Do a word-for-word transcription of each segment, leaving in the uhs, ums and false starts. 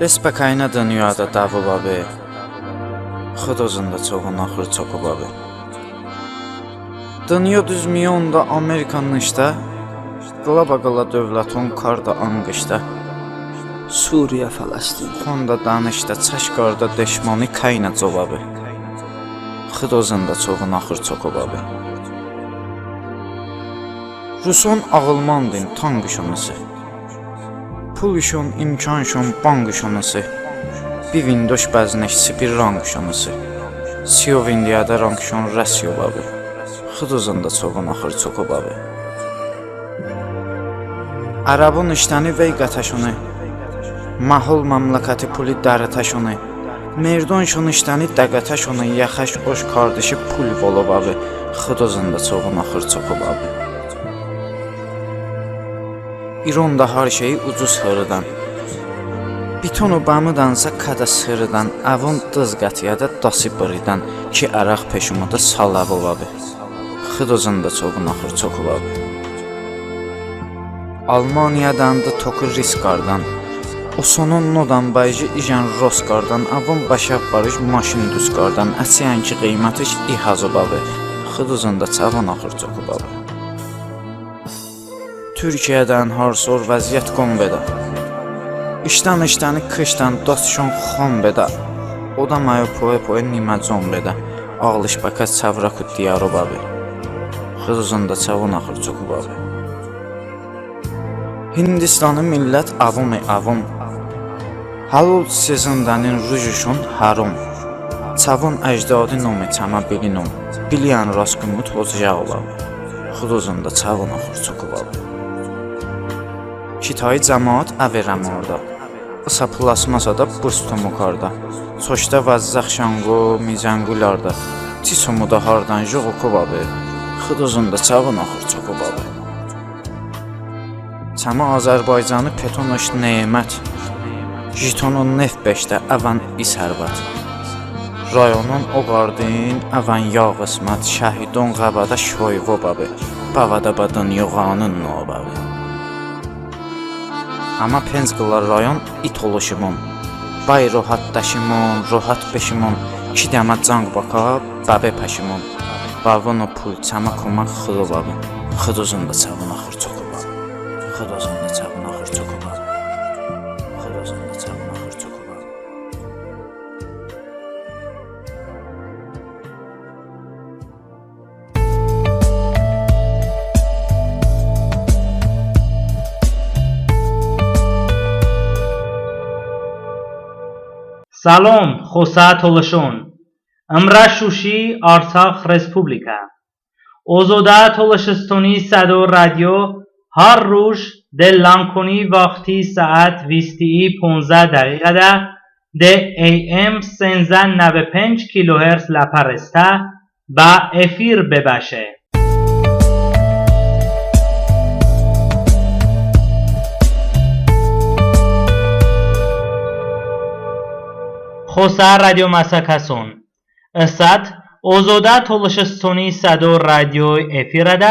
Des bə kəynə dınyoədə dəvo bəbe, Xıdo zındə çəvon axır çoko bəbe. Dınyo duz miyonədə Amerikə nıştə, qılə bə qılə dövləton kardə anqıştə. Suriyə, Fələstin xonədə dənıştə, çəş kardə deşmoni kəynə co bəbe. Xıdo zındə çəvon axır çoko bəbe. Ruson ağılmandin, tanqışon ıse. Pulışon, imkanşon, banqışon ıse. Bıvindoş bəzneş sıpi ranqışon ıse. Siyo vindeədə ranqışon rəsiyo bəbe. Xıdo zındə çəvon axır çoko bəbe. Ərəbon ıştəni vey qətəşone. Məhol məmləkəti puli dərətəşone. Merdonşon ıştəni dəqətəşone, yəxəş oş kardışi pul volo bəbe. Xıdo zındə çəvon axır çoko bəbe. İronədə har şeyi ucuz hırıdən. Bitono bəmıdənsə kədə sırıdən, əvon dız qətiədə dasi bıridən, ki ərəx peşomədə saləvo bəbe. Xıdo zındə çəvon axır çoko bəbe. Almaniyadən dı toku ris kardən. Osonon nodən bəyji ijən ros kardən, əvon bəşə barış maşın duz kardən, əçəyən ki qiymətış i həzo bəbe. Xıdo zındə çəvon axır çoko bəbe. Turkiyədən har sor vəziyyət qon bedə. Iştən ıştəni kıştən, dostşon xon bedə. Odəm əyo poe-poe nimə con bedə. Ağlış bəkə çəvrəku diyəro bəbe. Xıdo zındə çəvon axır çoko bəbe. Hindistoni millət əvome əvom. Həlol se zındənin rujışon harom. Çəvon əcdodi nome çəmə bilinom. Biliyən roskumut hozjəo bəbe. Xıdo zındə çəvon axır çoko bəbe. Kitayi cəmaət əverə mardə. Isə plastmasədə bıstomo kardə. Çoştə vəzzəx şanqo mizənqu lardə. Çiç omodə hardən jıqo ko bəbe. Xıdo zındə çəvon axır çoko bəbe. Çəmə Azərbaycani petonış nemət. Jitonon neft beşdə əvən i sərvət. Rayonon oqardin əvən yağ qısmət, şəhidon ğəbədə şoyvo bəbe. Bəvədə bə dınyo ğanun no bəbe. Əmə penc qılə rayon i tolışimon. Bəy rohət dəşimon, rohət beşimon, ki dəmə canq bəkə, bəbe pəşimon. Bəvon o pul çəmə komək Xıdo bəbe. Xıdo zındə çəvon axır çoko bəbe. Xıdo zındə çəvon axır çoko bəbe. Xıdo zındə çəvon axır çoko bəbe. Səlom, xosə tolışon. Imrə Şuşi, Artsax Respublikə. Ozodə Tolışıstoni Sədo radio har ruj de Lankoni vaxti saat visti ponzə dəqiqədə de A M senzə nəvə penc kiloherts ləpə rəstə bə efir bebəşe. Xosə radio məsəkəson. Isət Ozodə Tolışıstoni Sədo radioy efirədə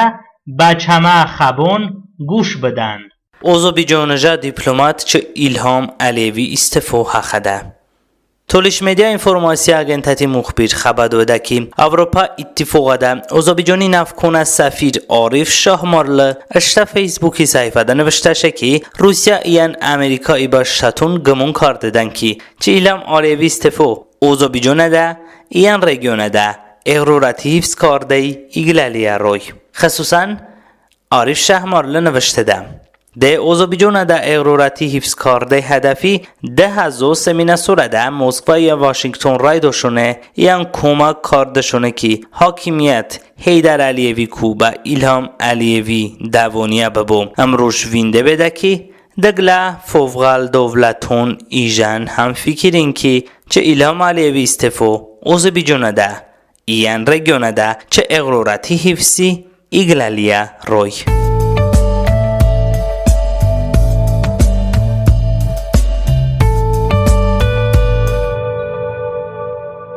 bə çəmə xəbon quş bıdən. Ozobiconi jə diplomat çı İlham Əliyevi istefo həxədə. Tolış Media informasiya agentəti muxbir xəbə doydə ki, Avropə İttifoğədə Ozobiconi nəvkonə səfir Arif Şahmarlı ıştə Feysbuki səhifədə nıvıştəşe ki, Rusiya iyən Amerika İbə şəton qımon kardedən ki, çı İlham Əliyevi istefo Ozobiconədə iyən regionədə eğrorəti hifz kardey iqləliyə roy. Xısusən, Arif Şahmarlı nıvıştedə. De Ozobiconədə eğrorəti hifz kardey hədəfi dı həzo seminə sorədə Moskva iyən Vaşinqton raydoşone iyən komək kardışone ki, hakimiyət Heydər Əliyeviku bə İlham Əliyevi dəvoniyə bıbu. Imruj vinde bedə ki, dı qılə fovğəl dovləton ijən həmfikirin ki, çı İlham Əliyevi istefo Ozobiconədə iyən regionədə çı eğrorəti hifzi iqləliyə roy.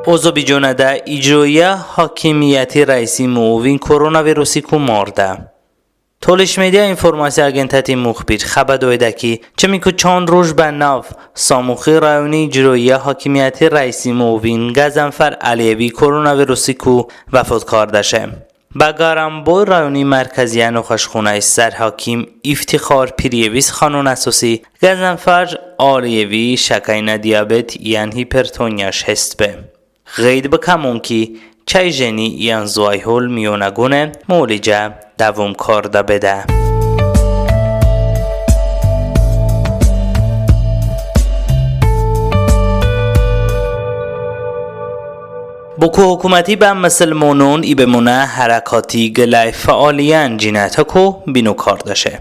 Ozobiconədə icroiyə hakimiyəti rəisi muovin koronavirusiku mardə. Tolış Media informasiya agentəti muxbir xəbə doydə ki, çımiku çan ruj bə nav Samuxi rayoni icroiyə hakimiyyəti rəisi muavin Qəzənfər Əliyevi koronavirusiku vəfot kardəşe. Bə Qaramboy rayoni mərkəziyə noxəşxonəy sərhakim İftixar Piriyevi sıxanon əsosi, Qəzənfər Əliyevi şəkəynə diabet iyən hipertoniyəş hestbe. Ğeyd bıkəmon ki, çəy jeni iyən zoəy hol miyonəqonə molicə dəvom kardə bedə. Boku hukuməti bə mısılmonon ibəmonə hərəkati qıləy fəaliyən cinəyətəko bino kardəşe.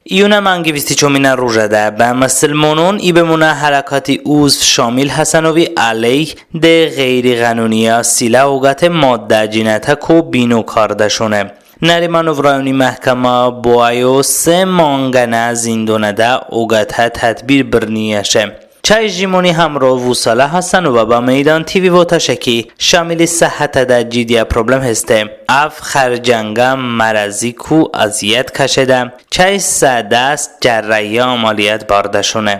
İyunə manqi visti çominə rujədə bə mısılmonon ibəmonə hərəkati uzv Şamil Həsənovi əleyh de ğeyri-ğanuniyə silah oqəte maddə cinəyətəko bino kardəşone. Nərimanov rayoni məhkəmə bo əyo se manqənə zindonədə oqətə tədbir bırniyəşe. Çəy jimoni həmro Vusələ Həsənova bə Meydan TV votəşe ki, Şamili səhhətədə ciddiyə problem heste. Əv xərcənqə mərəziku əziyyət kəşedə. Çəy sə dast cərrəhiyə əməliyyat bardəşone.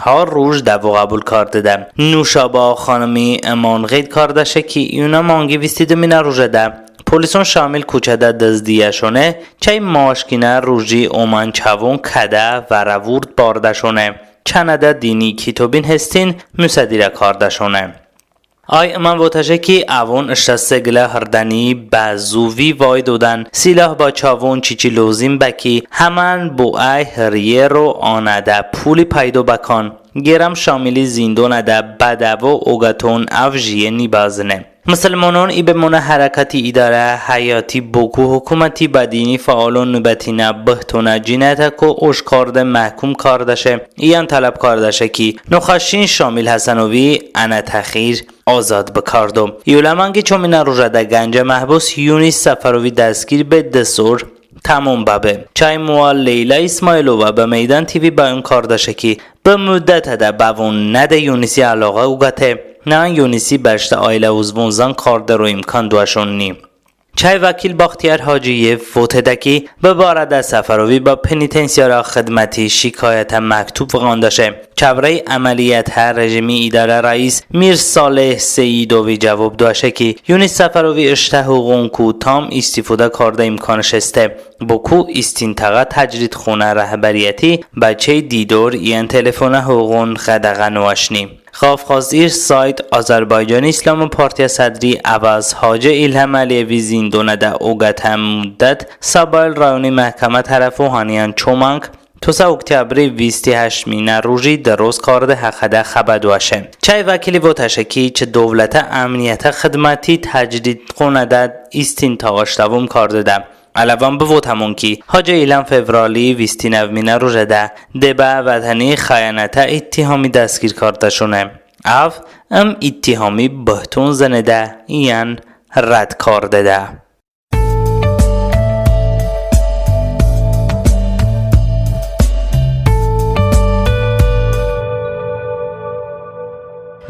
Har ruj dəvo ğəbul kardedə. Nuşabə xanımi əmon ğeyd kardəşe ki, iyunə manqi visti dıminə rujədə polison Şamil kuçədə dızdiyəşone, çəy maşkinə ruji omən çəvon kədə vərəvurd bardəşone. Çanədə dini kitobin hestin musadirə kardəşone. Əy ımən votəşe ki, əvon ıştə se qılə hırdəni bə zuvi vəy dodən, silah bə çəvon çiçi lozim bə ki, həmən bo əy hıriyero anədə puli pəydo bəkən. Qerəm Şamili zindonədə bə dəvo oqəton əv jiye nibazıne. Mısılmonon ibəmonə hərəkati idarə həyati Boku hukuməti bə dini fəalon nubətinə bıhtonə cinəyətəko oşkarde məhkum kardəşe iyən tələb kardəşe ki, noxəşin Şamil Həsənovi ənə təxir ozod bıkardo. İyulə manqi çominə rujədə Gəncə məhbus Yunis Səfərovi dəstgir be dı sor təmom bəbe. Çəy moə Leyla İsmayılova bə Meydan TV bəyon kardəşe ki, bı muddətədə bəvon nə de Yunisi əloğə oqəte, nə Yunisi bəştə ailə uzvon zəng kardero imkon doəşon ni. Çəy vəkil Bəxtiyar Hacıyev votedə ki, bı barədə Səfərovi bə penitensiarə xıdməti şikayətə məktub vığandəşe. Çəvrəy əməliyyətə rejimi idarə rəis Mir Saleh Seyidovi cəvob doəşe ki, Yunis Səfərovi ıştə hığuğonku tam istifodə karde imkonış heste. Boku istintağə təcridxonə rəhbəriyyəti bə çəy didor iyən telefonə hığuğon ğədəğə noəşni. Ğafğaz İr sayt Azərbaycani İslomi Partiya sədri əvəz Hacı İlham Əliyevi zindonədə oqətə muddət Səbail rayoni məhkəmə tərəfo həniyən ço manq tosə oktyabri visti həştminə ruji dıroz karde həxədə xəbə doəşe. Çəy vəkili votəşe ki, çı dovlətə əmniyyətə xıdməti təcridxonədə istintağış dəvom kardedə. Əlavən bıvotəmon ki, Hacı İlham fevrali visti nəvminə rujədə de bə vətəni xəyanətə ittihami dəstgir kardəşone. Əv ım ittihami bıhton zınedə iyən rədd kardedə.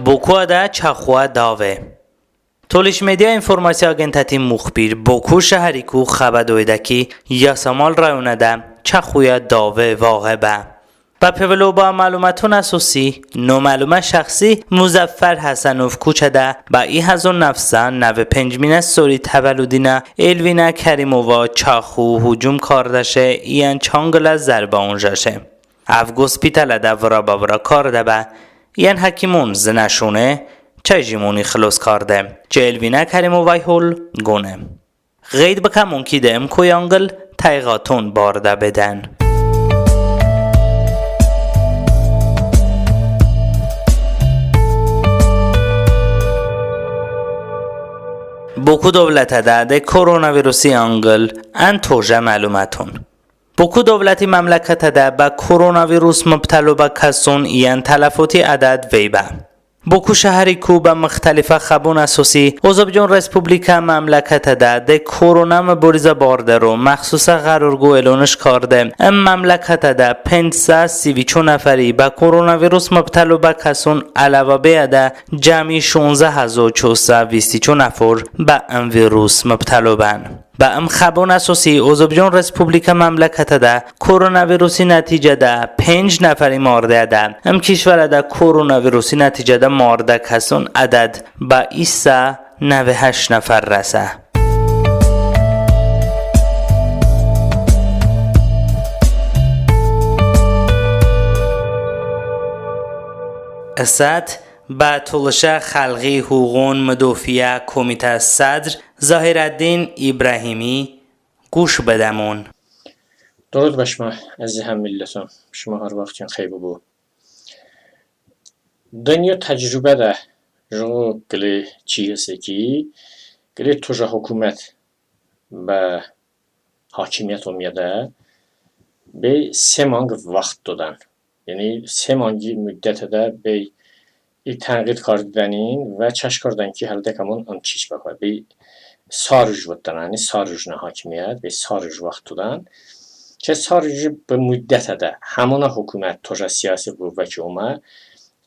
Bokuədə çəxuə dave. Tolış Media informasiya agentəti muxbir Boku şəhəriku xəbə doydə ki, Yasamal rayonədə çəxuyə dave vaqe bə. Bə pevılo bə məlumaton əsosi, noməlumə şəxsi Muzəffər Həsənov kuçədə bə i həzo nəv sa nəve pencminə sori təvəlludinə Elvinə Kərimova çəxu hucum kardəşe iyən çan qılə zərbə onjəşe. Əv qospitalədə vırə bə vırə kardə bə iyən həkimon zınəşone çəy jimoni xılos karde. Çı Elvinə Kərimovəy hol qone. Ğeyd bıkəmon ki, de ım koyən qıl təyğaton bardə bedən. Boku dovlətədə de koronavirusi anqıl ən tojə məlumaton. Boku dovləti məmləkətədə bə koronavirus mıbtəlo bə kəson iyən tələfoti ədəd vey bə. Boku şəhəriku bə mıxtəlifə xəbon əsosi Ozərboycon Respublikə məmləkətədə de korona mıborizə bardero məxsusə ğərorgo elonış karde. Im məmləkətədə penc sa si ço nəfəri bə koronavirus mıbtəlo bə kəson əlavə beədə cəmi şonzə həzo ço sa visti ço nəfər bə ım virus mıbtəlo bən. Bə ım xəbon əsosi Ozərboycon Respublikə məmləkətədə koronavirusi nəticədə penc nəfəri mardeyədə, ım kişvərədə koronavirusi nəticədə mardə kəson ədəd bə isə nəve həşt nəfər rəsə. Isət bə Tolışə xəlği huğuğon mıdofiə komitə sədr Zahirəddin İbrahimi quş bıdəmon. Dırud bə şımə, əzizə həmmilləton, şımə har vaxtiyon xəy bıbu. Dınyo təcrubədə jıqo qılə çiy heste ki, qılə tojə hokumət bə hakimiyyət omeyədə bəy se manq vaxt doydən. Yəni se manqi muddətədə bəy i tənğid kardedənin və çəş kardən ki, hələ tək əmon ın çiç bəkə. Bəy sa ruj votdən, yəni sa ruj nə hakimiyyət, bəy sa ruj vaxt doydən. Çı sa ruji bı muddətədə həmonə hokumət, tojə siyasi ğıvvə ki omə,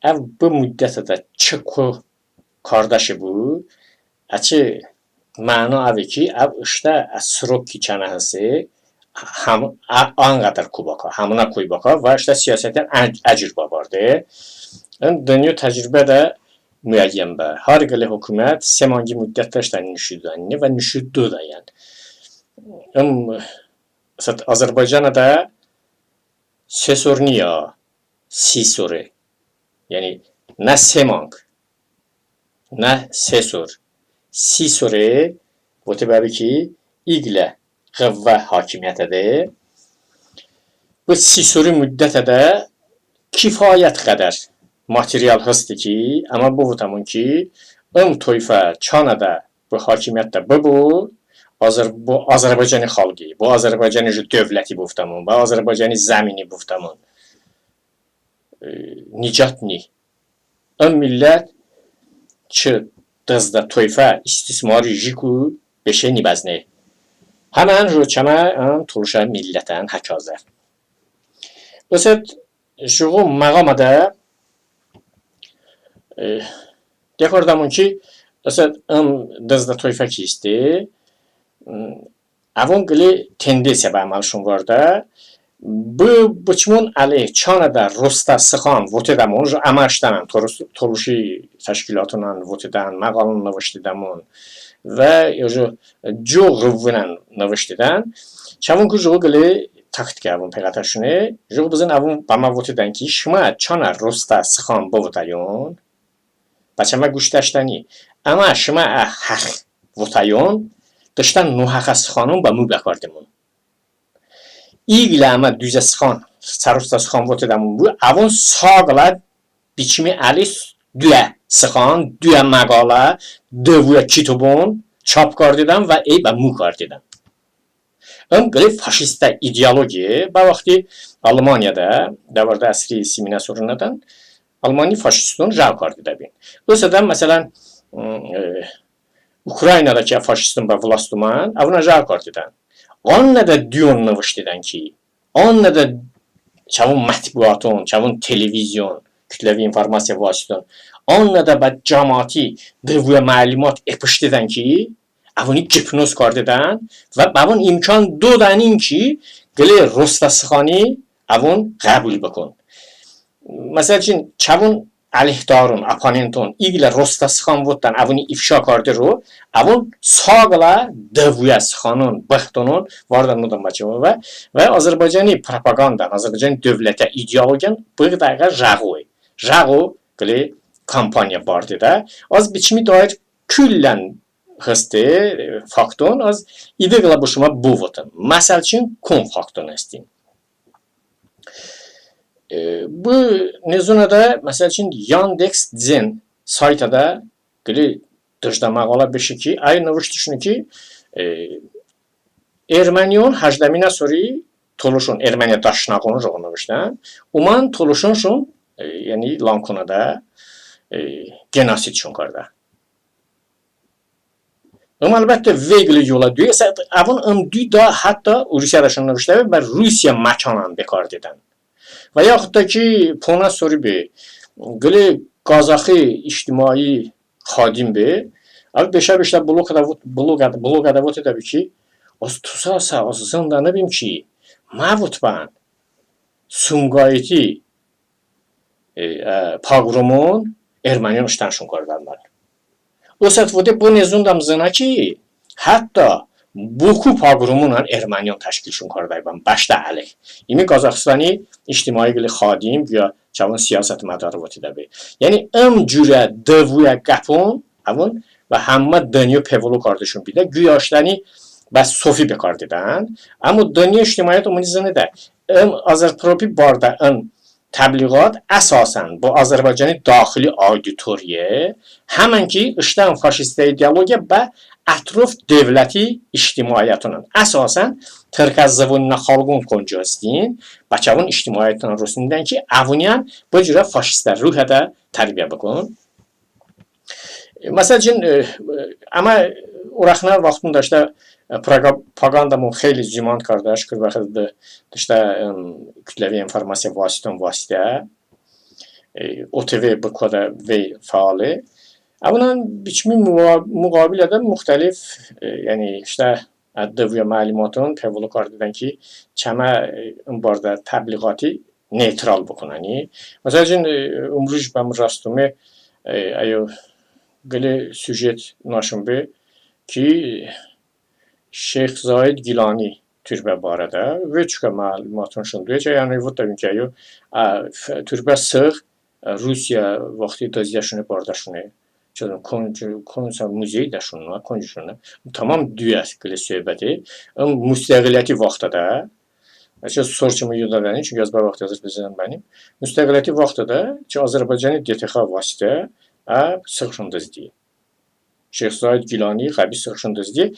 əv bı muddətədə çı ko kardəşe bu, əçəy məno əve ki, əv ıştə ə srok ki çanə heste, həm, ə, ənqədər ko bəkə, həmonə koy bəkə və ıştə siyasətən ə-, əcur bəbarde. In dınyo təcrubədə muəyyən be. Har qılə hokumət se manqi muddətədə ıştən nişo doydən və nişo dodəyən. In, məsələn, Azərbaycanədə se sor niyə, si sore. Yəni nə se manq, nə se sor, si sore, vote bəbe ki, iqlə ğıvvə hakimiyyətədə. Bı si sori muddətədə kifayət qədər material heste ki, əmə bıvotəmon ki, ım toyfə çanədə bı hakimiyyətədə bıbu, Azər-, bı Azərbaycani xalqi, bı Azərbaycani jı dövləti bıvotəmon, bı Azərbaycani zəmini bıvotəmon, e, nicət ni. Im millət çı dızdə toyfə istismari jiku beşe nibəzne. Həmən jı çəmə ım tolışə millətən həkəzə. Isət jıqo məğamədə, e, dekordəmon ki, ısət ım dızdə toyfə ki heste, m, əvon qılə tendensiya bə əməlşon vardə. Bı, bıçımon əleyh çanədə rostə sıxan votedəmon, jı əmə ıştənən, tolış-, tolışi təşkilatonən votedən, məğalon nıvıştedəmon və yo jı co ğıvvonən nıvıştedən. Çəvonku jıqo qılə taktikə əvon peqətəşone, jıqo bızın əvon bəmə votedən ki, şımə çanə rostə sıxan bıvotəyon, bə çəmə quş dəşdəni. Əmə şımə ə həx votəyon, dıştə nohəxə sıxanon bə mu bəkardemon. İqlə əmə duzə sıxan, çə rostə sıxan votedəmon bu, əvon sa qılə biçimi əleyh duə sıxan, duə məqalə, dı-vuə kitobon çap kardedən və əy bə mu kardedən. Im qılə faşistə ideologiye, bə vaxti Almaniyədə, dəvardə əsri siminə soronədən, Almani faşiston jəqo kardedəbin. Isətən, məsələn, m, e, Ukraynədə ki faşiston bə vlast omən, əvonən jəqo kardedən. Annədə duon nıvıştedən ki, annədə çəvon mətbuaton, çəvon televizion, kütləvi informasiya vasiton, annədə bə camaati dı-vuə məlumat epıştedən ki, əvoni gipnoz kardedən və bəvon imkan dodənin ki, qılə rostə sıxani əvon ğəbul bıkən. Məsəl üçün, çəvon əleyhdaron, opponenton, iqlə rostə sıxan votdən, əvoni ifşa kardero, əvon sa qılə dı-vuə sıxanon, bıxtonon vardən nodən bə çəvon və, və Azərbaycani propagandan, Azərbaycani dövlətə ideologiyan bı dəğə jəqoy. Jəqo qılə kampaniya bardedə. Az biçimi dair kullən heste, e, fakton, az i-dı qılə bo şımə bıvotım. Məsəl üçün, kon fakton hestin. E, bı nezonədə, məsəl üçün, Yandeks Dzen saytədə qılə dıjdə məqalə beşe ki, əy nıvıştışone ki, e, erməniyon həjdəminə sori tolışon, Erməniyə daşnağon jıqo nıvıştən, omən tolışonşon, e, yəni Lankonədə, e, genosidşon kardə. Im əlbəttə vey qılə yolə duye, əvon ım duy da hətta Urusiyədəşon nıvıştəbe, bə Rusiyə məkanən bekardedən. Və yaxud da ki, ponə sori be, qılə qazaxi ictimai xadim be, əv beşə beşə bloqədə vot-, bloqədə, bloqədə votedəbe ki, Az tusə sə az zındənıbim ki, məvot bən Sumqayıti, e, e, poqromon erməniyon ıştənşon kardəbən. Isət vote bı nezondəm zınə ki, hətta Boku poqromonən erməniyon təşkilşon kardəybən bəştə əleyh. İmi Qazaxıstani ictimai qılə xadim, quya çəvon siyasətmədar votedəbe. Yəni ım curə dıvuyə qəpon əvon bə həmmə dınyo pevılo kardışon pidə, quya ıştəni bə sofi bekardedən. Əmma dınyo ictimaiyyət ımoni zınedə. Im azərpropi bardə ın təbliğat əsasən bı Azərbaycani daxili auditoriye, həmən ki ıştən faşistə ideologiya bə ətrof devləti ictimaiyyətonən, əsasən tırkə zıvonə xalqon konco hestin, bə çəvon ictimaiyyətonən rosnidən ki, əvoniyən bı curə faşistə ruhədə tərbiyə bıkən. Məsəl üçün, e, e, əmə orəxnə vaxtonədə ıştə, e, propagandamon xeyli zumand kardə, şukur bə Xıdo, ıştə, ım, kütləvi informasiya vasiton vasitə, e, OTV bı koədə vey fəale. Əvonən biçimi muğa-, muğabilədə müxtəlif, e, yəni ıştə ədəbiyə məlumaton pevılo kardedən ki, çəmə, e, ım bardə təbliğati neytral bıkən, yəni. Məsəl üçün, e, ımruj bə mı rastome, e, əyo qılə sujet noşon be ki, Şeyx Zaid Gilani türbə barədə vey çokə məlumaton şon doy, çəy yəni votedəbim ki, əyo, ə, f-, türbə sığ, ə, Rusiyə vaxti dızdiyəşone, bardəşone. Çəy, kon-, konsə muzeydəşone, koncoşone. Tamam duyə qılə söhbəte. Im mustəğiliyyəti vaxtədə, əçəy sor çımı yodədə ni, çünki az bə vaxti Azərbaycanədə bənim. Mustəğiliyyəti vaxtədə çı Azərbaycani DTX vasitə, ə, sığşon dızdiye. Şeyx Zaid Gilani ğəbi sığşon dızdiye.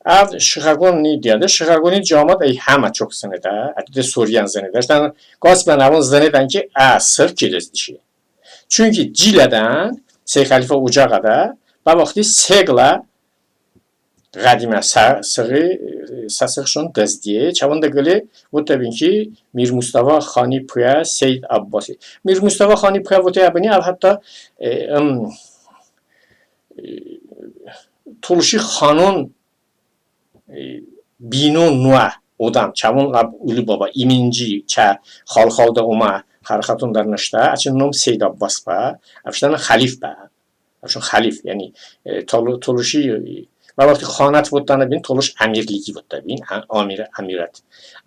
Əv şıxəqon ni diyədə, şıxəqoni camaat əy həmə çok zınedə, ədədə soriyən zınedə. Iştən qasbən əvon zınedən ki, ə, sığ ki dızdişe. Çünki cilədən Sey Xəlifə ocağədə bə vaxti se qılə ğədimə sə-, sıği, sə sığşon dızdiye. Çəvonədə qılə votedəbin ki, Mir Mustafa Xani Puyə, Seyd Abbasi. Mir Mustafa Xani Puyə votedə bıni, əv hətta, e, ım, e, Tolışi xanon, e, bino noə odəm, çəvon ləb Ulu Baba, iminci çə Xalxaldə omə hərəkətonədə nıştə, əçəy nom Seyd Abbas bə, əv ıştən xəlif bə. Əvşon xəlif, yəni, e, Tolu-, Tolışi, e, bə vaxti xanət votedəni bin, Tolış əmirligi votedəni bin, ə, əmirə-, əmirət.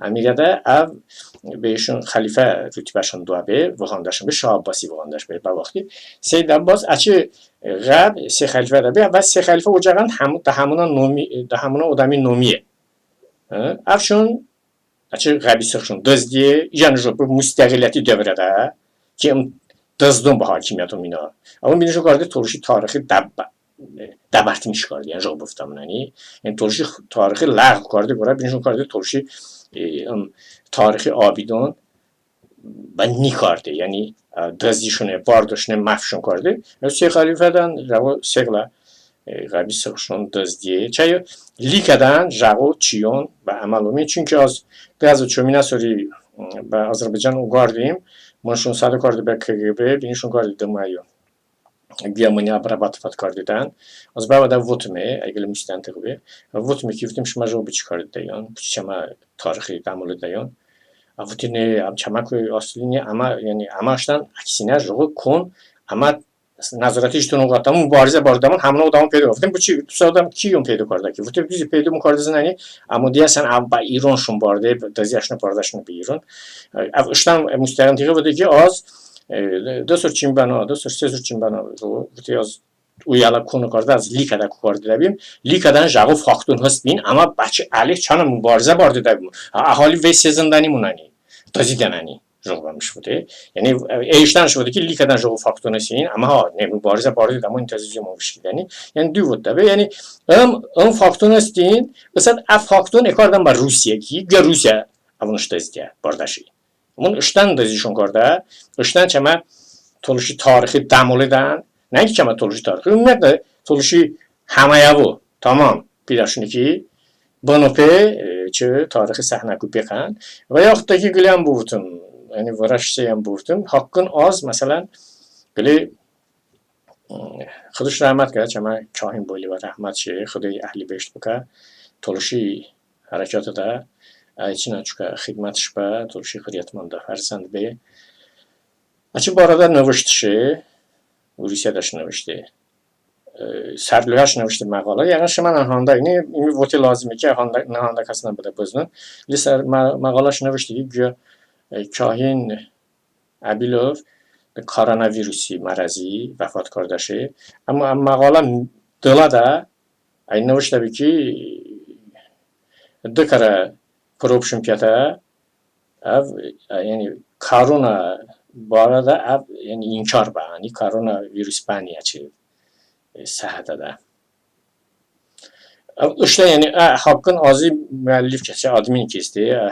Əmirədə əv bəyşon xəlifə rütbəşon doə be, vığandəşon be, Şah Abbasi vığandəş be bə vaxti. Seyd Abbas əçəy, e, ğəb Sey Xəlifədə be, və Sey Xəlifə ocağən həm-, də həmonə nomi, də həmonə odəmi nomiye. Hə? Əvşon Əçəy ğəbi sığşon dızdiye, yəni jıqo bı mustəğiliyyəti dövrədə ki, ım dızdon bə hakimiyyət omə. Əvon binişon karde Tolışi tarixi dəb-, dəbərtmiş karde, yəni jıqo bıvotəmon, yəni, yəni Tolışi tarixi ləğv karde qorə, binişon karde Tolışi, e, ım, tarixi abidon bə ni karde, yəni, ə, dızdişone, bardışone, məhvşon karde. Ə, Sey Xəlifədən jıqo se qılə, e, ğəbi sığşon dızdiye. Çəyo likədən jıqo çiyon bə əməl omə. Çünki az dı həzo çominə sori, m, bə Azərbaycan oqardim, mınışon sədo karde bə KQB, binişon karde dıməyo. Quya mıni обрабатывать kardedən. Az bəvədə votme, əy qılə mustəntiq be. Votme ki, votıme, şımə jıqo bı çi kardedəyon, bı çi çəmə tarixi dəmolədəyon. Ə, vote ne, əm çəmə ko asli ni, əmə, yəni, əmə ıştən əksinə jıqo kon, əmə nəzorəti jıqo oqətəmon, mubarizə bardedəmon, həmonə odəmon peydo. Votıme, bı çi, ısə odəm kiyon peydo kardə ki? Vote, bizi peydo mıkarde zınəni, əmə diyəsən əv bə İronşon barde, dızdiyəşone, bardəşone bə İron. Ə, əv ıştən mustəntiqi vote ki, az, e, dı sor çim bənav, dı sor, se sor çim bənav, vote az uyələ kon okardə, az likədə ko kardedəbim, likədən jıqo fakton hıst bin, əmə bəçəy əleyh çanə mubarizə bardedəbim. Ə, əhali vey se zındənimon əni, dızidənəni. Jıqo bəmış vote. Yəni, e, ıştənış vote ki, likədən jıqo fakton hestin, əmə ha, ne, mubarizə bardedəmon, intizomon vışkidəni. Yəni, du votedəbe, yəni, ım, ım fakton hestin, ısət ə fakton ekardən bə Rusiyə ki, quya Rusiyə əvonış dızdiyə, bardəşe. Əvon ıştən dızdişon kardə, ıştən çəmə Tolışi tarixi dəmolədən, nəinki çəmə Tolışi tarixi, ümumiyyətlə Tolışi həməyəvo, tamam, pidəşone ki, bınope, e, çı tarixi səhnəku bekən. Və yaxud da ki, qıləyən bıvotım, yəni vırəş səyən bıvotım, haqqın az, məsələn, qılə, m, Xıdoş rəhmət kə, çəmə kahin Boliyə rəhmət şe, Xıdo əhli behişt bıkə, Tolışi hərəkatədə, əçəy çokə xıdmətış bə tolışi xıryətmandə fərsənd be. Əçəy barədə nıvıştışe, Rusiyədəş nıvışte. E, sərluyhəş nıvışte məğalə. Yəni şımə nıhandə, ımi, ımi vote lozime ki, nıhandə, nıhandə kəsonən bıdə bızının. Li sər mə-, məğaləş nıvışte ki, quya, e, Kahin Əbilov koronavirusi mərəzi vəfot kardəşe. Əmma, əmma məğalə dılədə əy nıvıştəbe ki, dı kərə probışon piyətə, əv, e, yəni korona barədə əv, yəni inkar bə, yəni koronavirus bəni əçəy, e, səhədədə. Əv ıştə, yəni, ə, Haqqın Azı müəllif kəsi, admin kəsi, ə,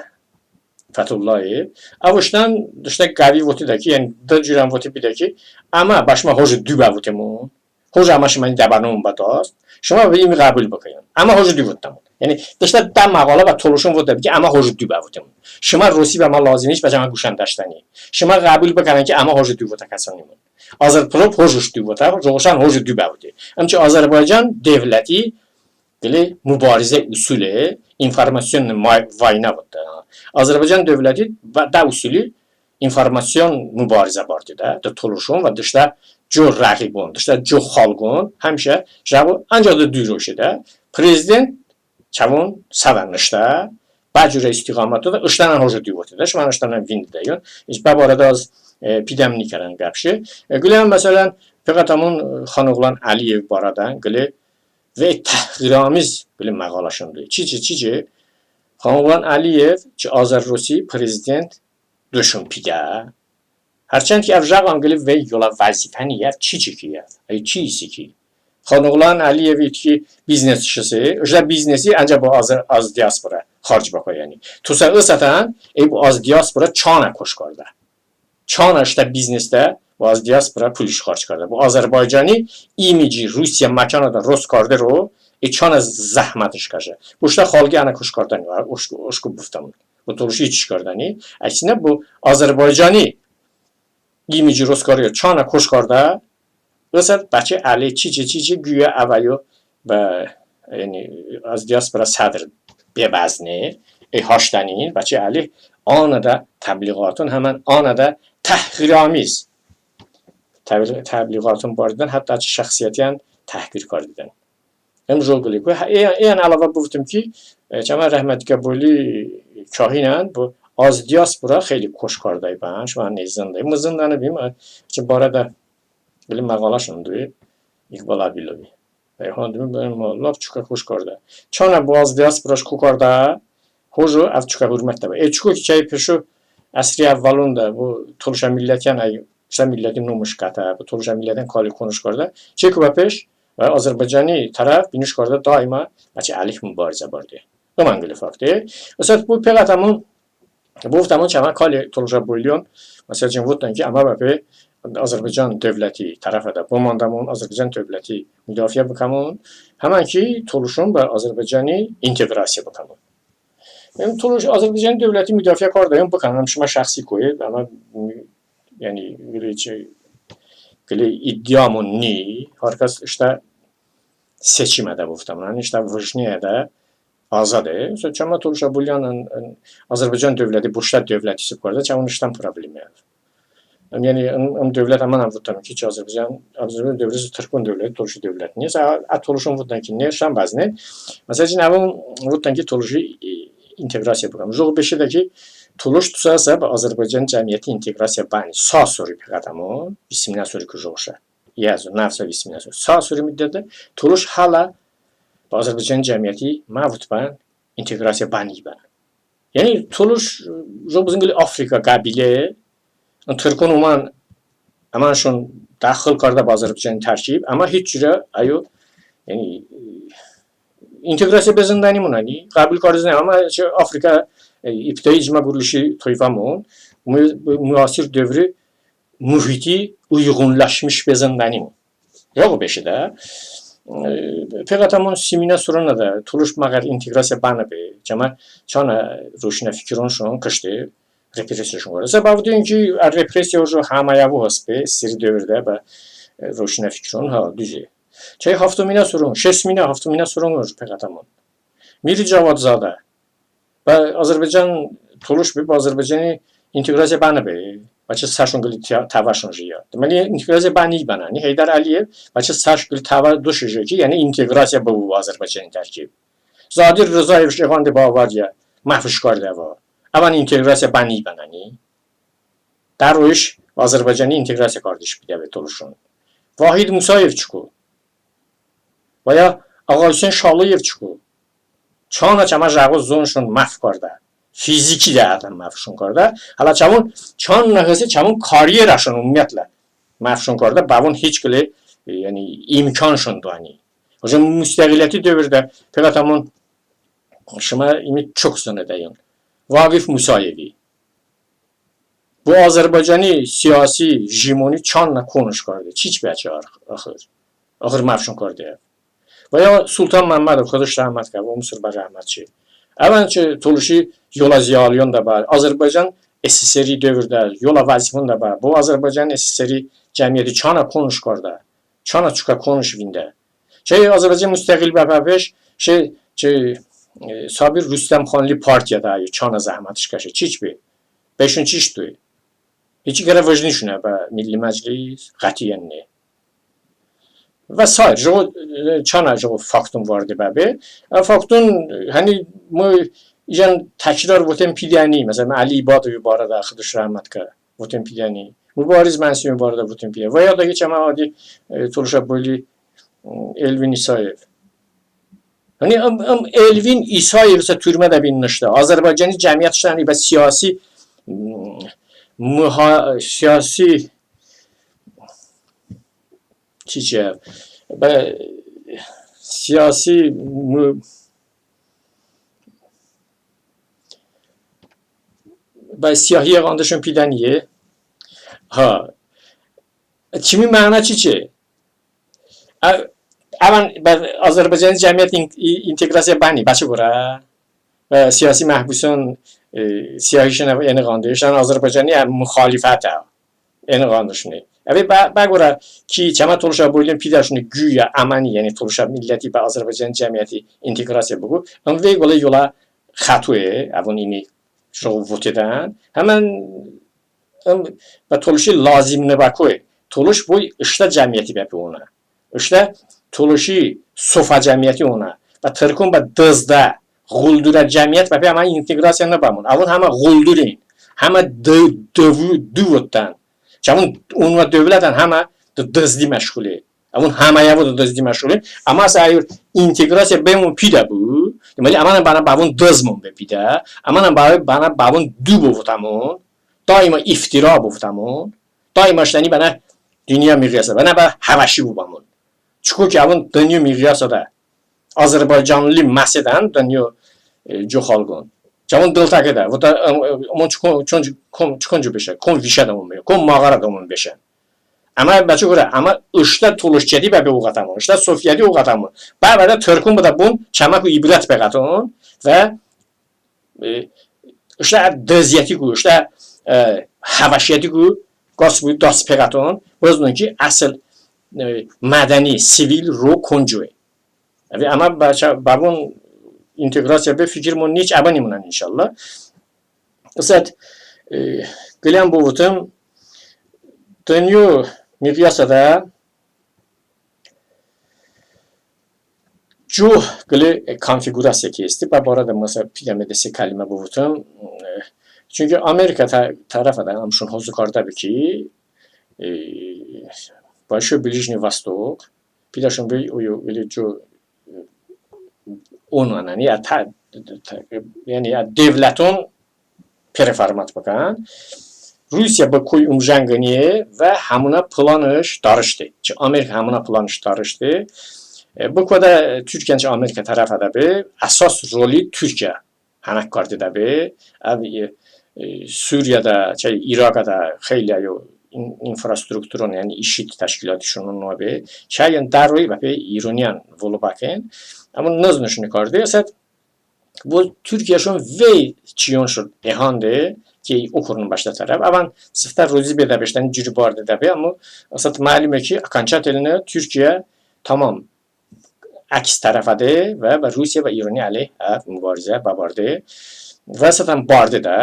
Fətullayev. Əv ıştən, ıştə qəvi votedə ki, yəni, dı curən vote bedə ki, əmə bə şımə hoci du bəvotemon. Hoci əmə şıməni dəbənomon bə dast. Şımə bə ımi ğəbul bıkən. Əmə hoci du votedən. Yəni, ıştə dı məğalə bə tolışon votedə ki, əmə hoci du bəvotemon. Şımə rusi bəmə lozim ni, bəçəmə quş dəşdəni. Şımə ğəbul bıkənən ki, əmə hoci du votə kəsonimon. Azərprob hoci du votə, jıqoşən hoci du bəvote. Əmçi Azərbaycan dövləti qılə mubarizə usuli, informasion vəynə votdə. Azərbaycan dövləti bə də usuli informasion mubarizə bardedə, de tolışon və de ıştə co rəğibon, de ıştə co xalqon həmişə jıqo, ancəx de du roşedə prezident çəvon səvən ıştə, bə curə istiğamətədə ıştənən hoci du votedə, şımən ıştənən vindedə, yəni, hiç bə barədə az, e, pidəm nikardən qəp şe. E, qıləyən, məsələn, peqətəmon, e, Xanoğlan Əliyev barədə qılə vey təhqiramiz qılə məğaləşon doy. Çiçi, çiçi, Xanoğlan Əliyev çı azər-rusi prezident doşon pidə. Hərçənd ki, əv jıqo qılə vey yolə vəzifə ni, əv çiçi ki, əv, əy çiçi ki. Xanoğlan Əliyev ki biznesçise, ıştə biznesi ancəx bə az, az diaspora xarc bıkə, yəni. Tosə ısətən, əy bə az diaspora çanə koş kardə. Çanə ıştə biznesədə bə az diaspora puliş xarc kardə. Bə Azərbaycani imici Rusiyə məkanədə rost kardero, əy çanə zəhmətış kəşə. Bə ıştə xalqi ənə koş kardəni, oşko, oşko bıvotəmon. Bə tolışi hiç koş kardəni. Əksinə bə Azərbaycani imici rost kardeyo çanə koş kardə, ısət bəçəy ələyh çiçi, çiçi quya əv əyo bə, yəni, az diaspora sədr bebəzne, əy haştəni, bəçəy ələyh anədə təbliğaton, həmən anədə təhqiramiz təbli-, təbliğaton bardedən, hətta çı şəxsiyyətiyən təhqir kardedən. Im jıqo qıləy. Hə, e, əyən əlavə bıvotım ki, e, çəmə rəhmətə Qəboli Kahinən bə az diaspora xəyli koş kardəy bən, şımə əy zındəy. Mı zındə nıbim, e, çı barədə qılə məğaləşon doy, İqbal Əbilovi. E, hən dımi bə, lap çokə koş kardə. Çanə bə az diasporəş ko kardə, hoco əv çokə hurmətədə bə. E, çoko ki, çəy peşo əsri əvvəlonədə bə tolışə millətiyən, əy, ıştə milləti nomış qətə, bə tolışə millətiyən kali konış kardə. Çəy ko bəpeşt, və Azərbaycani tərəf binoş kardə daimə bəçəy ələyh mubarizə barde. Im ən qılə fakte. Isət bə peqətəmon, bıvotəmon çəmə kali tolışə boyliyon, məsəl üçün, votdən ki, əmə bəpe Azərbaycan dövləti tərəfədə bımandəmon, Azərbaycan dövləti mudafiə bıkəmon, həmən ki tolışon bə Azərbaycani inteqrasiya bıkəmon. Yəni tolış Azərbaycan dövləti mudafiə kardəyon, bıkən, ım şımə şəxsi koye, əmma, yəni, qılə çəy, qılə iddiamon ni, har kəs ıştə seçimədə, bıvotəmon, yəni ıştə vıjniyədə azade. Məsələn, çəmə tolışə boyliyon, ın, ın, Azərbaycan dövləti bə ıştə dövlət hisob kardə, çəvon ıştən problemi əv. Im, yəni, ım, ım dövlət, əmən ən votdəm ki, çı Azərbaycan, Azərbaycan dövləti tırkon dövləti, tolışi dövlət ni. Ə, ə tolışon votdən ki, ne, ıştən bəzne. Məsəl üçün, əvon votdən ki, tolışi, e, inteqrasiya bıkəm. Jıqo beşedə ki, tolış tosə ısə bə Azərbaycan cəmiyyəti inteqrasiya bəni. Sa sori peqətəmon, vist iminə sori ki jıqo şə. Yəzo, nəvsə vist iminə sori. Sa sori mıddətədə tolış hələ bə Azərbaycan cəmiyyəti məvotbən inteqrasiya bənibən. Yəni tolış, jıqo bızın qılə Afrika qəbilə, ın tırkon omən, əmənşon daxıl kardə bə Azərbaycani tərkib, əmma hiç curə əyo, yəni, inteqrasiya be zındənimon, yəni, qəbul karde zındənimon, əmma çı Afrika, e, ibtidai icma quruluşi toyfəmon, mu-, muasir dövri muhiti uyğunlaşmış be zındənimon. Jıqo beşedə, e, peqətəmon si iminə soronədə tolış məgər inteqrasiya bənıbe, çəmə çanə roşnəfikronşon kışte, repressiyəşon kardə. Səbəb ın ki, ə, repressiya ojo həməyəvo hıste, SSRİ dövrədə bə, e, roşnəfikron, ha, düze. Çəy haftominə soron, şesminə, haftominə soron ojo peqətəmon. Miri Cavadzadə, Bə Azərbaycan tolış be, bə Azərbaycani inteqrasiya bənıbe. Bə çı səşon qılə tə-, təvəşon jıyo. Deməli, inteqrasiya bəni bənəni. Heydər Əliyev bə çı səş qılə təvə doşe jıyo ki, yəni inteqrasiya bıbu Azərbaycani tərkib. Zadir Rzayeviç eğande bə Avadiyə, məhvış kardə əvə. Əvən inteqrasiya bəni bənəni. Dərəş Azərbaycani inteqrasiya kardeş pidəbe tolışon. Vahid Musayev çiku? Və ya Ağahuseyn Şalıyev çiku? Çanə çəmə jıqo zoonşon məhv kardə. Fiziki də ətən məhvşon kardə. Hələ çəvon çanə kəsi çəvon karyeraşon umumiyyətlə məhvşon kardə. Bəvon hiç qılə, yəni, imkonşon doəni. Hocam, mustəğiliyyəti dövrədə peqətəmon şımə imi çok zınedəyon. Vaqif Musayevi. Bo Azərbaycani siyasi jimoni çanə konış kardə. Çiç be çı axır? Axır məhvşon kardə. Və ya Sultan Məmmədov, Xıdo ıştə rəhmət kə, omsur bə rəhmət çi. Əvən çı tolışi yolə ziyolion də bə, Azərbaycan SSR-i dövrədə yolə vəzifon də bə. Bo Azərbaycan SSR-i cəmiyyəti çanə konış kardə. Çanə çokə konış vində. Çəy Azərbaycan mustəğil bə bəpeşt, çəy, çəy, e, Sabir Rüstəmxanlı partiya da yo, çanə zəhmətış kəşe. Çiç be? Beşon çiç doy? Hiç qərə vıjnişone bə Milli Məclis, qətiyyən ne. Və sair, jıqo, e, çanə jıqo fakton varde bəbe. Ə, fakton, e, həni mı ijən təkrar votem pidəni, məsələn, Əli İbadovi barədə, Xıdo ıştə rəhmət kə, votem pidəni. Mubariz Mənsiyovi barədə votem pidəni. Və ya da ki, çəmə adi, e, tolışə boli, m, Elvin İsayev. Yəni, ım, ım Elvin İsayev isə türmədə bin nıştə. Azərbaycani cəmiyyət ıştəni bə siyasi, m, müha-, siyasi, çiçə, bə siyasi mü-, bə siyahiyə qandışon pidəniye. Ha. Çımi məna çiçe? Ə-, əvən bə Azərbaycani cəmiyyət in-, i-, inteqrasiya bəni, bəçi qorə? Bə siyasi məhbuson, e, siyahişon əni qandışon, Azərbaycani, ə, müxalifətə. Əni qandışone. Əve bə, bə qorə ki, çəmə tolışə bolion pidəşone quya əməni, yəni tolışə milləti bə Azərbaycani cəmiyyəti inteqrasiya bıkə. Im vey qılə yolə xətoye, əvon imi jıqo votedən. Həmən ım bə tolışi lazım nıbəkoy. Tolış boy ıştə cəmiyyəti bəpe onə. Iştə tolışi sofə cəmiyyəti onə. Bə tırkon bə dızdə, ğuldurə cəmiyyət bəpe əmə inteqrasiya nıbəmon. Əvon həmə ğuldurin, həmə dı-, dıvu-, duvotdən. Çəvon onə dövlətən həmə dı-, dızdi məşğule. Əvon həmə əvon dı-, dızdi məşğule. Əmə sə əgər inteqrasiya bəmon pidə bu, deməli, əmənən bənə bəvon dızmon be pidə, əmənən bə-, bənə bəvon du bıvotəmon, daima iftira bıvotəmon, daima ıştəni bənə dınyo miqyasədə, bənə bə həvəşi bıbəmon. Çoko ki, əvon dınyo miqyasədə Azərbaycanlı məsedən dınyo, e, co xalqon. Çəvon dıltəkədə, votə, e, e, əmon çokon, çon, kon, çokon co beşə, kon vişədəmon beşə, kon mağaradəmon beşən. Əmə bəçi qorə, əmə ıştə tolışçəti bəpe oqətəmon, ıştə sofiyəti oqətəmon. Bəvədə tırkon bıdə bun, çəməku ibrət beqətın və e, ıştə dıziyətiku, ıştə, e, həvəşiyətiku qas bu dast peqətın, bızının ki, əsıl, e, mədəni, sivil ro koncoy. Əve əmə bəçə, bəvon inteqrasiya be fikirmon niç əbınimon, inşallah. Isət, e, qıləyən bıvotım, dınyo miqyasədə co qılə, e, konfiqurasiya ki heste, bə barədə mı sə pidəme de-se kəlimə bıvotım. E, çünki Amerikə tə-, tərəfədə əmşon hozı kardəbe ki, e, Большой Ближний Восток, pidəşon be oyo qılə co, e, onən, yəni, ə, tə-, tə-, yəni, ə, dövləton perəformat bıkən. Rusiyə bı koy umjən qıniye və həmonə planış darışte. Çı Amerikə həmonə planış darışte. E, bı koədə Türkiyən çı Amerikə tərəfədə be, əsas roli Türkiyə hənək kardedəbe. Əv, e, e, Suriyədə, çəy İraqədə xeyli əyo in-, infrastrukturon, yəni işid təşkilatışon noə be. Çəyən dəroi bəpe İroniyən volo bəkən. Əmma nıznışone karde, əsət Bo Turkiyəşon vey çiyon şo ehande ki, okoron bəştə tərəf. Əvən sıftə rozi bedəbeştən, curi bardedəbe, əmma əsət məlume ki, окончательно Turkiyə tamam əks tərəfədə və bə Rusiyə və İroni əleyh, hə, mubarizə bəbarde. və ısətən bardedə.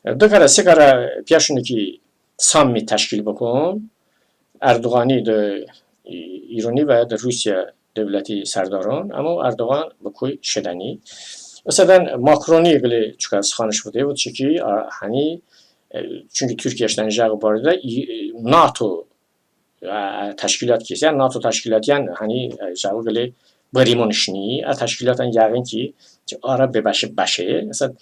Dı kərə, se kərə piyəşone ki, sammit təşkil bıkən Ərdoğani de, e, İroni və de Rusiyə dövləti sərdaron, əmma Ərdoğan bı koy şedəni. Məsələn, Makroni qılə çokə sıxanış vote, vote ki, həni, e, çünki Türkiyə ıştən jəqo bardedə, NATO, e, təşkilat ki, yəni NATO təşkilatiyən, həni, e, jəqo qılə bırimonış ni, ə təşkilatən yəğin ki, ki, ara bebəşe bəşe. Məsələn,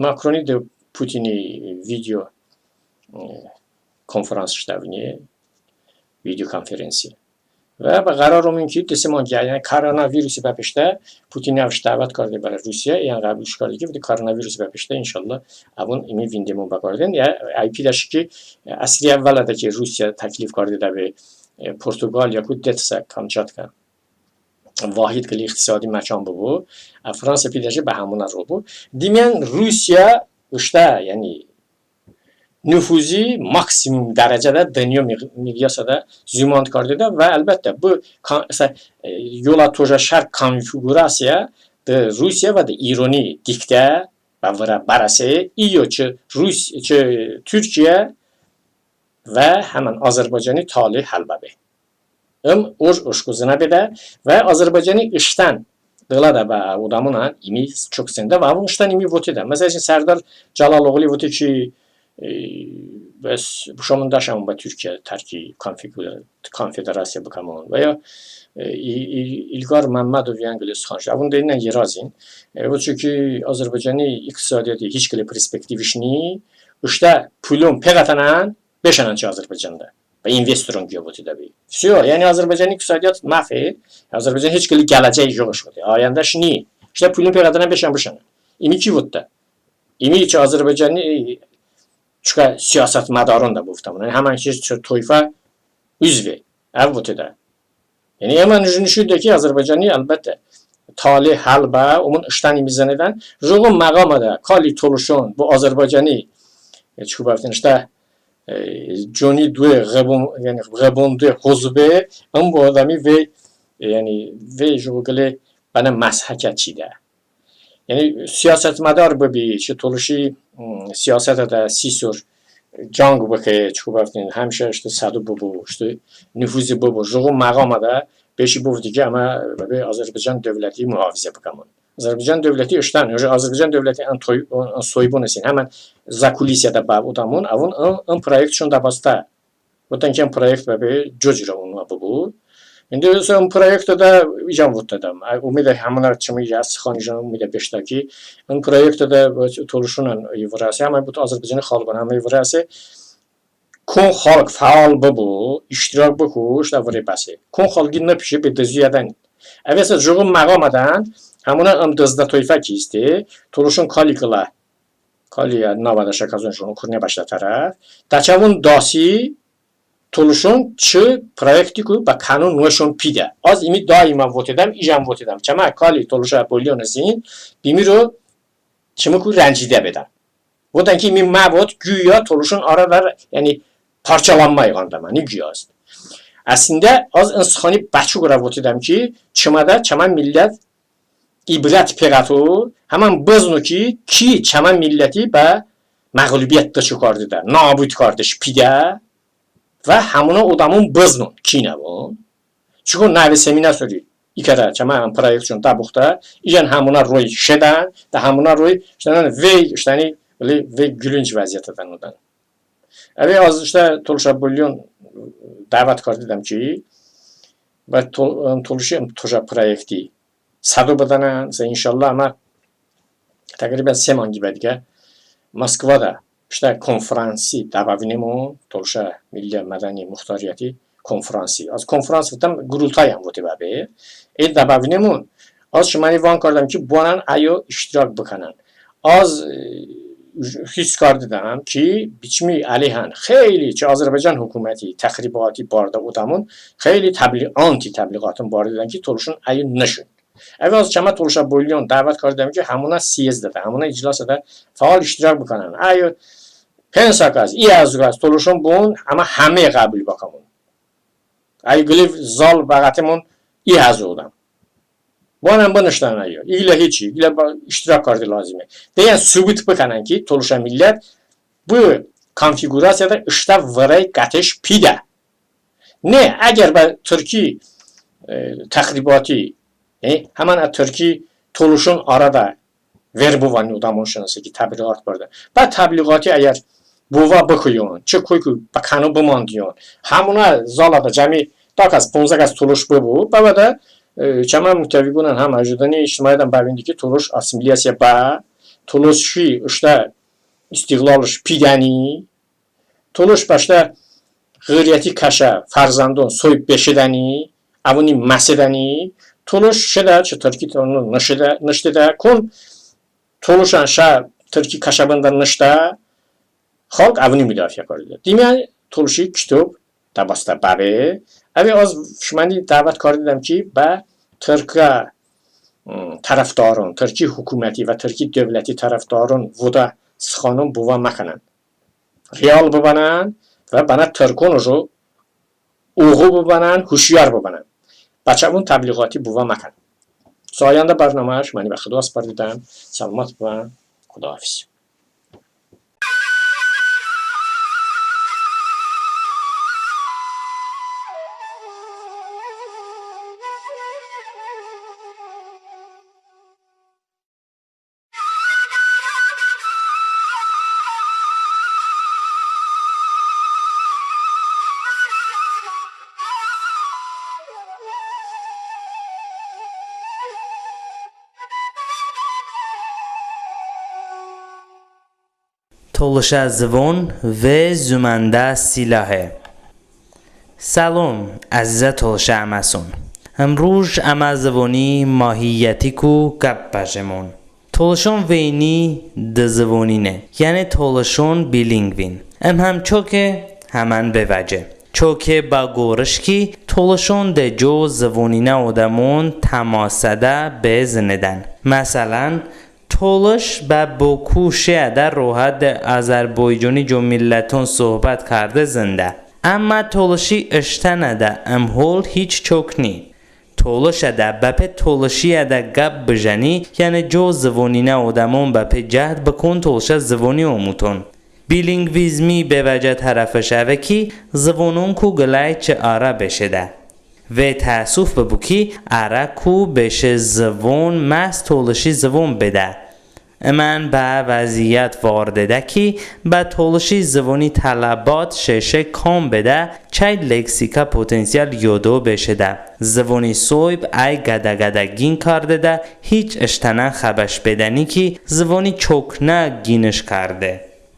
Makroni de Putini video, e, konfrans ıştə əvniye, video konferensiya. Və bə qərar omən ki, de se manq, yəni koronavirusi bəpeştə Putini əvış dəvət karde bərə Rusiyə, yəni qəbulış karde ki, de koronavirusi bəpeştə, inşallah, əvon ımi vindemon bəkarden. Ya, əy pidəşe ki, əsri əvvələdə ki, Rusiyə təklif kardedə be, e, Portuqaliyaku detsə Kamçatka vahid qılə iqtisadi məkan bıbu. Ə, Fransa pidəşe bə həmonə ro bu. Dimiyən Rusiyə ıştə, yəni, nüfuzi maksimum dərəcədə dınyo miq-, miqyasədə zumand kardedə və əlbəttə bı kon-, sə-, e, yolə tojə şər konfiqurasiya de Rusiyə və de İroni diktə bə vırə bərəse, iyo çı Rus-, çı Türkiyə və həmən Azərbaycani tale həl bəbe. Im oj oşko zınə bedə və Azərbaycani ıştən dılədə bə odəmonən ımi çok sendə və əvon ıştən ımi votedə. Məsələn, Sərdar Cəlaloğlu vote ki, e, bəs bışamon dəşəmon bə Türkiyə tərki konfig-, konfederasiya bıkəmon. Və ya, e, İ-, İ-, İlqar Məmmədov yənə qılə sıxanış. Əvon deynən yerazin. E, bu çünki Azərbaycani iqtisadiyyati hiç qılə perspektiviş ni. Iştə pulon peqətənən beşənən çı Azərbaycanədə. Və investoron quya votedə be. Всё, yəni Azərbaycani iqtisadiyyat məhve, Azərbaycan hiç qılə gələcəyi yox vote. Ayəndəş ni. Iştə pulon peqətənən beşən bışənən. Imi ki votedə? Imi ki Azərbaycani, e, çokə siyasətmədaron da bıvotəmon. Yəni həmən ki çı toyfə üzve. Əv votedə. Yəni, əmə nış-, nışon doydə ki, Azərbaycani, əlbəttə, tale həl bə, omon ıştən ımi zınedən, jıqo məğamədə kali tolışon bı Azərbaycani, e, çoko bəvotem ıştə, e, coni doy ğıbon-, yəni, ğıbonde hozıbe, ım bı odəmi vey, e, yəni, vey jıqo qılə bənə məshəkə çidə. Yəni, siyasətmədar bıbi, çı tolışi, m, siyasətədə si sor canq bıkə, çoko bəvotem, həmişə ıştə sədo bıbu, ıştə nüfuzi bıbu, jıqo məğamədə beşi bıvotı ki, əmə bəbe Azərbaycan dövləti muhafizə bıkəmon. Azərbaycan dövləti ıştən, Azərbaycan dövləti ən toy-, ən soybon hestin, həmən zakulisiyədə bə odəmon, əvon ın, ın proyektşon dəbastə. Votedən ki, ın proyekt bəbe co curə unva bıbu. İndi ın proyektədə ijən votedəm. Ə, umidə həmonə çımı ya sıxanışon umidə beşedə ki, ın proyektədə tolışonən vırəse, həmən bıvot Azərbaycani xalqon həmə vırəse, kon xalq fəal bıbu, iştirak bıku, ıştə vıre bəse. Kon xalqi nıpişe, be dızyədəni. Əve isə jıqo məğamədən, həmonə ım dızdətoyfə ki heste, tolışon kali qılə kali, ə, navədə şə kəzonşon okur, nəbəştə tərəf. Dəçəvon dasi tolışon çı proyektiku bə kəno noəşon pidə. Az ımi daimə votedəm, ijən votedəm. Çəmə kali tolışə bolyon hestin, bimiro çımıku rəncidə bedəm. Votedən ki, ımi məvot, quya tolışon arədə, yəni, parçalanma iğandəmə, ni quya hest. Əslində, az ın sıxani bəçı qorə votedəm ki, çımədə çəmə millət ibrət peqəto, həmən bızıno ki, ki çəmə milləti bə məğlubiyyət dıço kardedə, nabud kardeş pidə və həmonə odəmon bızınon, kinəvon. Çoko nəve seminə sori i kərə çəmə ım proyektşon dəboxtə, ijən həmonə roy şedən, də həmonə roy ıştənən vey, ıştəni, vey gülünc vəziyyətədə nodən. Əve az ıştə tolışə bolyon dəvət kardedəm ki, bə tol-, tolışi ım tojə proyekti sədo bıdənən, sə inşallah əmə təqribən se manqi bədiqə Moskvadə ıştə konfransi dəbəvinemon, tolışə milliyə mədəni muxtariyyəti konfransi. Az konfrans votedəm, qurultayən vote bəbe. E dəbəvinemon, az şıməni vang kardedəm ki, boənən əyo iştirak bıkənən. Az, e, his kardedəm ki, biçimi əleyhən xeyli çı Azərbaycan hukuməti təxribati bardə odəmon, xeyli təbli-, anti-təbliğaton bardedən ki, tolışon əyo nışun. Əve az çəmə tolışə bolyon dəvət kardedəm ki, həmonə syezdədə, həmonə iclasədə fəal iştirak bıkənən. Əyo pensa kəs, i həzo kəs tolışon bıbun, əmə həmmə qəbul bıkəmon. Əyo qıləy zal bəqətemon i həzo odəm. Bənən bınıştən əyo. İqlə hiçi, iqlə bə iştirak karde lozime. Deyən, sıbut bıkənən ki, tolışə millət bı konfigurasiyədə ıştə vırəy qətış pidə. Ne, əgər bə tırki, e, təxribati, e, həmən ə tırki tolışon arədə ver bıvəni odəmonşonəsi ki, təbliğat bırdə. Bə təbliğati əgər bovə bıkəyon, çı koyku bə kəno bımandiyon, həmonə zalədə cəmi da kəs, ponzə kəs tolış bıbu, bəvədə, e, çəmə mütəviqonən həm əjdəni ictimaiyətən bəvindi ki, tolış assimilyasiya bə, tolışi ıştə istiğlalış pidəni, tolış bəştə ğıryəti kəşə fərzəndon soyb beşedəni, əvoni məsedəni, tolış şedə çı tırki tolışon nıştedə, nıştedə, kon tolışən şə tırki kəşə bındə nıştə, xalq əvoni mudafiə kardedə. Dimiyən tolışi kitob dəbastə bəbe, əve az şıməni dəvət kardedəm ki, bə tırkə, m, tərəfdaron, tırki hukuməti və tırki dövləti tərəfdaron vodə sıxanon bovə məkənən. Real bıbənən və bənə tırkon oğu bıbənən, huşyar bıbənən. Bə çəvon təbliğati bovə məkənən. Soyəndə bərnamə şıməni bə Xıdo əspardedəm. Səlomət bıbən. Xıdohafiz. Tolışə zıvon ve zımandə silahe. Səlom, əzizə tolışə əməson. Imruj əmə zıvoni mahiyyətiku qəp bəjemon. Tolışon veyni dı zıvonine, yəni tolışon bilingvin. Im həm çoke, həmən bevəce. Çoke bə qorəş ki, tolışon de co zıvoninə odəmon təmasədə be zınedən. Məsələn, tolış bə Boku şeədə rohət de azərboyconi co milləton sohbət karde zındə. Əmma tolışi ıştənədə ım hol hiç çok ni. Tolışədə bəpe tolışiyədə qəp bıjəni, yəni co zıvoninə odəmon bəpe cəhd bıkən tolışə zıvoni omuton. Bilingvizmi bevəce tərəfış əve ki, zıvononku qıləy çı arə beşedə. Ve təəssuf bıbu ki, arəku beşe zıvon məhz tolışi zıvon bedə. Imən bə vəziyət vardedə ki, bə tolışi zıvoni tələbat şeşe kam bedə, çəy leksikə potensial yodo beşedə. Zıvoni soyb əy qədə-qədəgin kardedə, hiç ıştənən xəbəş bedəni ki, zıvoni çoknə ginış karde.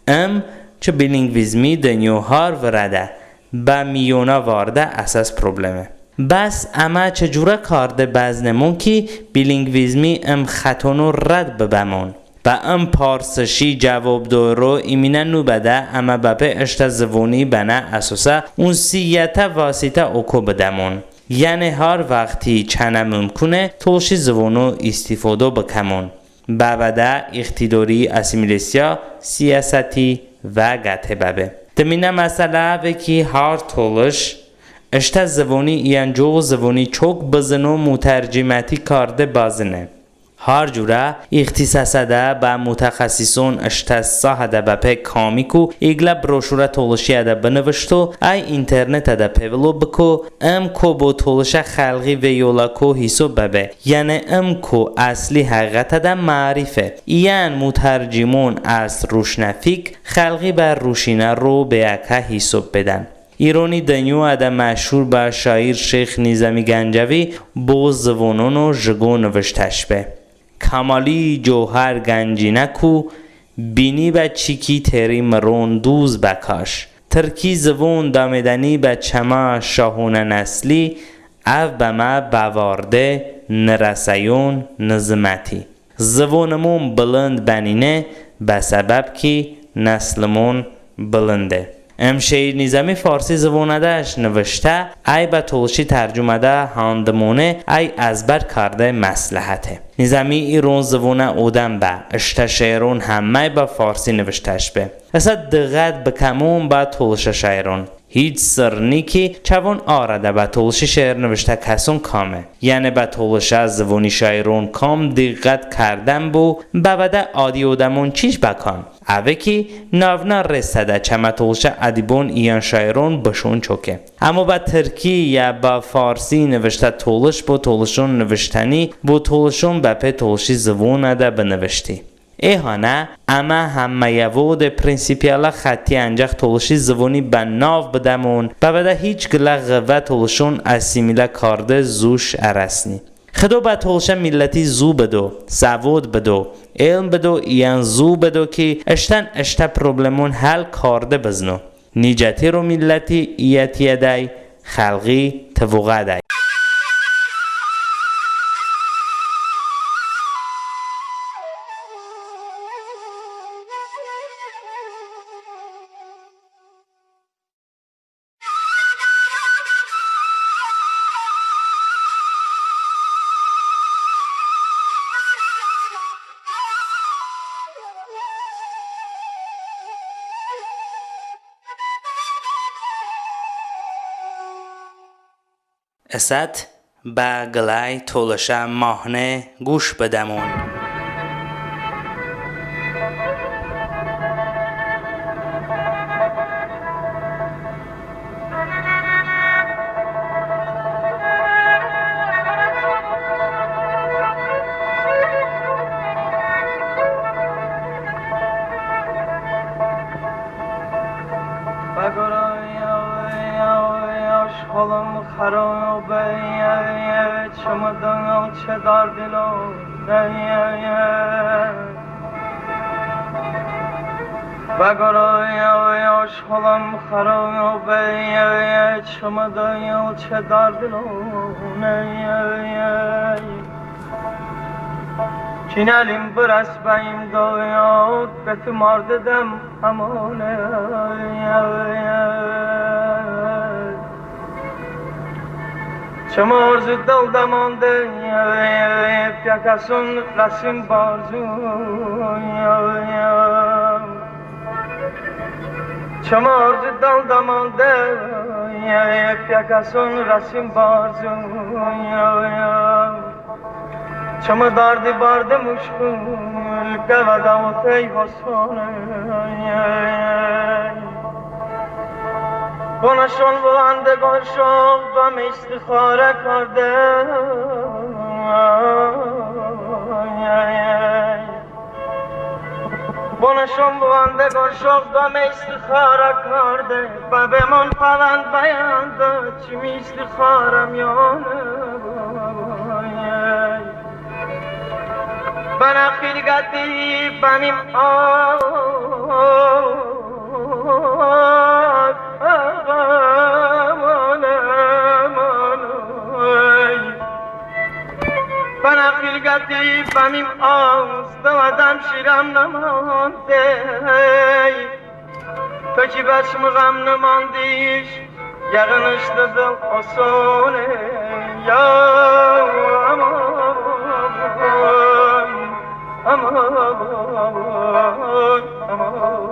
Im çı bilingvizmi dınyo har vırədə bə miyonə vardə əsas probleme. Bəs əmə çı curə karde bəznemon ki, bilingvizmi ım xətono rəd bıbəmon? Bə ım parsışi cəvob doyro iminə nubədə əmə bəpe ıştə zıvoni bənə əsosə unsiyətə vasitə oko bıdəmon. Yəni har vaxti çanə mımkune tolışi zıvono istifodo bıkəmon. Bəbədə iqtidori assimilasiya siyasəti və qəte bəbe. Dıminə məsələ əve ki, har tolış ıştə zıvoni iyən co zıvoni çok bızıno mutərciməti karde bəzıne. Har curə ixtisasədə bə mutəxəssison ıştə sahədə bəpe kamiku iqlə broşurə tolışiyədə bınıvışto, əy internetədə pevılo bıko, ım ko bo tolışə xəlği ve yolako hisob bəbe. Yəni ım ko əsli həğiğətədə mərife. İyən mutərcimon əsl ruşnəfik xəlği bə ruşinə ro be əkə hisob bedən. İroni dınyoədə məşhur bə şair Şeyx Nizami Gəncəvi bo zıvonono jıqo nıvıştəşbe. Kamali cohər gəncinəku bini bə çiki teri mıron duz bə kaş. Tırki zıvon damedəni bə çəmə şahonə nəsli, əv bəmə bəvarde nırəsəyon nızıməti. Zıvonımon bılınd bənine bə səbəb ki, nəslımon bılınde. Im şeir Nizami farsi zıvonədəş nıvıştə, əy bə tolışi tərcumədə handımone, əy əzbər karde məsləhəte. Nizami iron zıvonə odəm bə, ıştə şeron həmməy bə farsi nıvıştəşbe. Isə dıqqət bıkəmon bə tolışə şeron. Hiç sır ni ki, çəvon arədə bə tolışi şeir nıvıştə kəson kame. Yəni bə tolışə zıvoni şairon kam diqqət kardənbo, bəvədə adi odəmon çiç bəkan? Əve ki, navnə rəsədə çəmə tolışə ədibon iyən şairon bışon çoke. Əmma bə tırki ya bə farsi nıvıştə tolış bo tolışon nıvıştəni, bo tolışon bəpe tolışi zıvonədə bınıvışti. Ehanə əmə həmməyə vodə prinsipialə xətti əncəx tolışi zıvoni bə nav bıdəmon, bəvədə hiç qılə ğıvvə tolışon assimilə karde zuş ərəsni. Xıdo bə tolışə milləti zu bıdo, səvod bıdo, elm bıdo, iyən zu bıdo ki, ıştən ıştə problemon həl karde bızıno. Nicəti ro milləti iyətiyədəy, xəlği tıvoğədəy. Isət bə qıləy tolışə mahne quş bıdəmon. Bəqoroy, oy, oy, oşxolım xərobe, çımı dıl çı dardilo, bəqoroy, oy, oşxolım xərobe, çımı dıl çı dardilo, kinəlim bırəs bəyim doyot, bə tı mardedəm əmone. Çımı orzu dıl dəmande, piyə kəson rəsin barzu. Çımı orzu dıl dəmande, piyə kəson rəsin barzu. Çımı dardi bardı muşkul, qəvədə otey hosone. Bınəşon bıvande qorşoq, bəmə istixarə karde. Bınəşon bıvande qorşoq, bəmə istixarə karde. Bəbemon pəvənd bəyəndə, çımi istixarə miyonəy. Bənə xilqəti bəmim az, aman, aman, ay. Bənə xilqəti bəmim az, dıl ədəm şirəm nımandey. Tı ki bə çımı ğəm nımandiş, yəğın ıştı dıl osone. Ya, aman, aman, aman.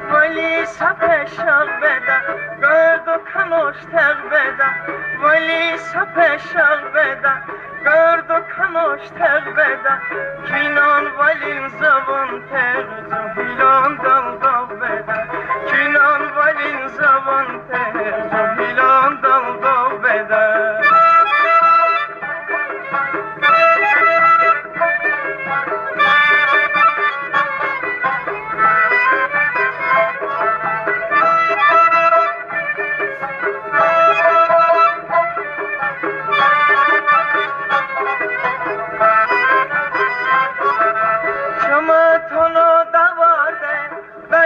Vəli səpe şağ bedə, qırdo kənoş təğ bedə. Vəli səpe şağ bedə, qırdo kənoş təğ bedə. Kinon vəlin zıvon teğ, cahilon dıl dağ bedə. Kinon vəlin zıvon teğ, cahilon dıl dağ bedə. Çımı tono dəvarde, bə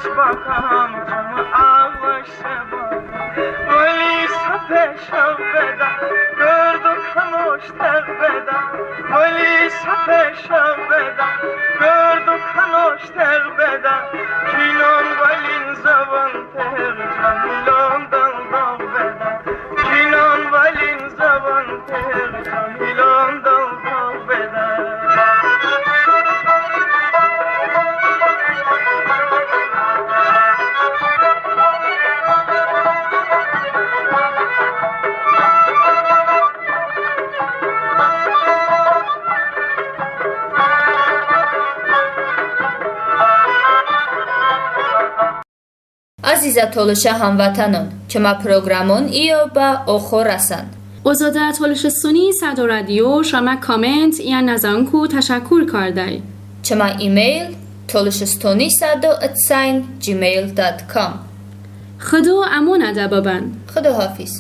Bəkam çımı əvəş səbədə, vəli səpe şəv bedə, qırdo kənoş təğ bedə, vəli səpe şəv bedə, qırdo kənoş təğ bedə, kinon vəlin zəvon teğ, cahilon dal dağ bedə, kinon vəlin zəvon teğ, cahilon dal dağ bedə. Əzizə tolışə həmvətənon, çəmə proqramon iyo bə oxo rəsən. Ozodə Tolışıstoni Sədo radio şımə koment iyən nəzənku təşəkkur kardəy. Çəmə imeyl tolışıstoni sədo et sayn gmail dot com. Xıdo əmonədə bıbən. Xıdo hafiz.